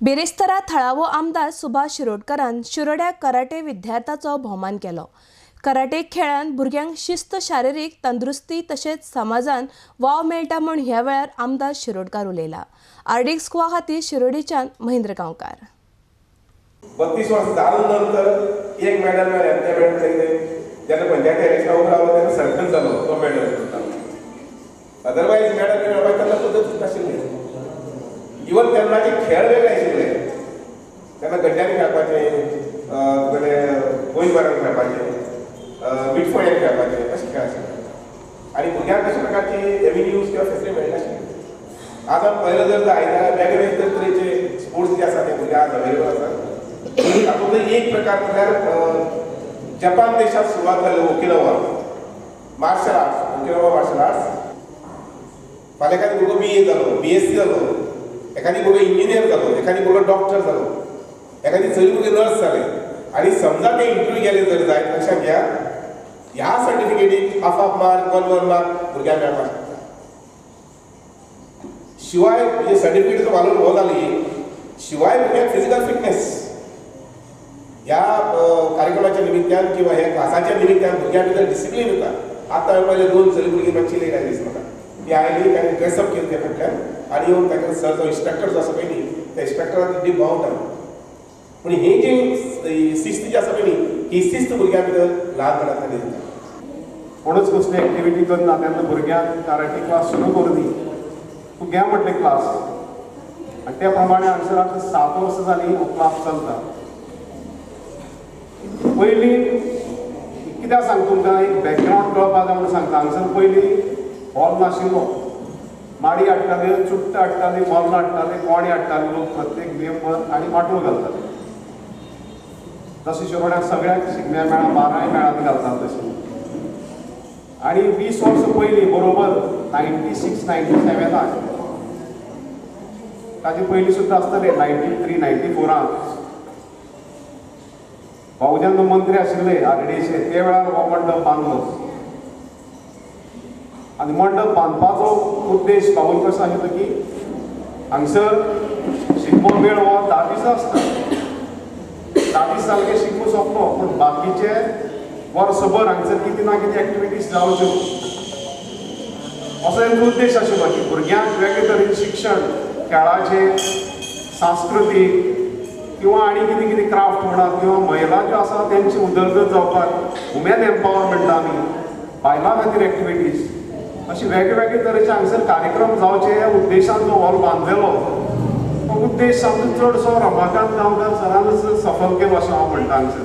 बिरेस्तारा थळावो आमदार सुभाष शिरोडकरान शिरोड्या कराटे विद्यार्थ्याचो भोवमान केलो. कराटे खेळान भुरग्यांक शिस्त, शारिरीक तंदुरुस्ती तशेंच समाजान वाव मेळटा म्हूण ह्या वेळार आमदार शिरोडकार उलयला. आरडीएक्स गोवा खातीर शिरोडेच्यान महेंद्र गांवकार. 32 वर्स जाले नंतर एक मेडल मेळ्ळें. ते मेडल जेन्ना पंचायत इलेक्शना उबो रावलो तेन्ना सरपंच जालो तो मेडल. अदरवायज मेडल मेळपाक तेन्ना पद्दत नाशिल्ली. इवन तेन्नाचे खेळ वेगळे आशिल्ले. तेन्ना गड्ड्यांनी खेळपाचे, गोंयभरान खेळपाचे, मिटफोड्यान खेळपाचे, अशे खेळ आशिल्ले. आनी भुरग्यांक अशा प्रकारची एव्हेन्यूज किंवा फॅसिलिटी मेळनाशिल्ली. आज आमी पळयलें जर जायत जाल्यार वेगळे तरेचे स्पोर्ट्स जे आसा ते भुरग्यांक आज अवेलेबल आसात. तातूंतलो एक प्रकार म्हळ्यार जपान देशात सुरवात जाली Okinawa martial arts, Okinawa martial arts. फाल्यां एखादी भुरगो बी ए जालो, बी एस सी जालो, एखादी भुरगो इंजिनियर जालो, एखादी भुरगो डॉक्टर जालो, एखादी चली भुरगें नर्स जालें आनी समजा ते इंटरव्यू गेले जर जायत, लक्षात घ्या ह्या सर्टिफिकेटीक हाफ हाफ मार्क, 1-1 मार्क भुरग्यांक मेळपाक शकता. शिवाय म्हणजे सर्टिफिकेटीचो वालोर हो जाली, शिवाय भुरग्यांक फिजिकल फिटनेस ह्या कार्यक्रमाच्या निमित्तान किंवा ह्या क्लासाच्या निमित्तान भुरग्यां भितर डिसिप्लीन येता. आतां हांवें पळयलें 2 चली भुरगीं मातशी लेट आयली म्हाका. ती आयली, ताणें ड्रेसअप केलें त्या फाटल्यान आनी येवन ताका सर जो इन्स्ट्रक्टर जो आसा पळय न्ही त्या इन्स्ट्रक्टराक ती बावटा. पूण ही जी शिस्त जी आसा पळय न्ही ही शिस्त भुरग्यां भितर ल्हानपणांतल्यान येता. कोणूच कसली एक्टिविटी करना तेन्ना भुरग्यांक कराटे क्लास सुरू करूं दी, तूं घे म्हटलें क्लास. आनी त्या प्रमाणे हांगसर आतां 7 वर्सां जालीं हो क्लास चलता. पयलीं कित्याक सांगता तुमकां एक बॅकग्रावंड कळपा जाय म्हणून सांगता. हांगसर पयलीं हॉल नाशिल्लो, माडी हाडटाले, चुट्टां हाडटाले, मोल्लां हाडटाले, कोणे हाडटाले लोक प्रत्येक मेंबर आनी माटोव घालताले. तशें शिरोड्याक सगळ्याक शिगम्या मेळा 12 मेळांनी घालतात तशें. आनी 20 वर्सां पयलीं बरोबर 96 97 ताजे पयलीं सुद्दां आसतले 93 94 भाऊ जेन्ना मंत्री आशिल्ले आरडीएचे ते वेळार हो मंडप बांदलो. आनी मंडप बांदपाचो उद्देश भाऊन कसो आशिल्लो की हांगसर शिगमो मेळ हो 10 दीस आसता, 10 दीस जाले की शिगमो सोंपलो, पूण बाकीचे वर्सभर हांगसर कितें ना कितें एक्टिविटीज जावच्यो असो तेंचो उद्देश आशिल्लो की भुरग्यांक वेगळे तरेन शिक्षण, खेळाचें, सांस्कृतीक किंवा आनी कितें कितें क्राफ्ट म्हणात किंवा महिला ज्यो आसा तेंची उदरगत जावपाक वुमेन एम्पावरमेंट आमी बायलां खातीर एक्टिविटीज अशे वेगळे तरेचे हांगसर कार्यक्रम जावचे ह्या उद्देशान जो हॉल बांदलेलो तो उद्देश आमचो चडसो रमाकांत गांवकार सरानच सफल केलो अशें हांव म्हणटा हांगसर.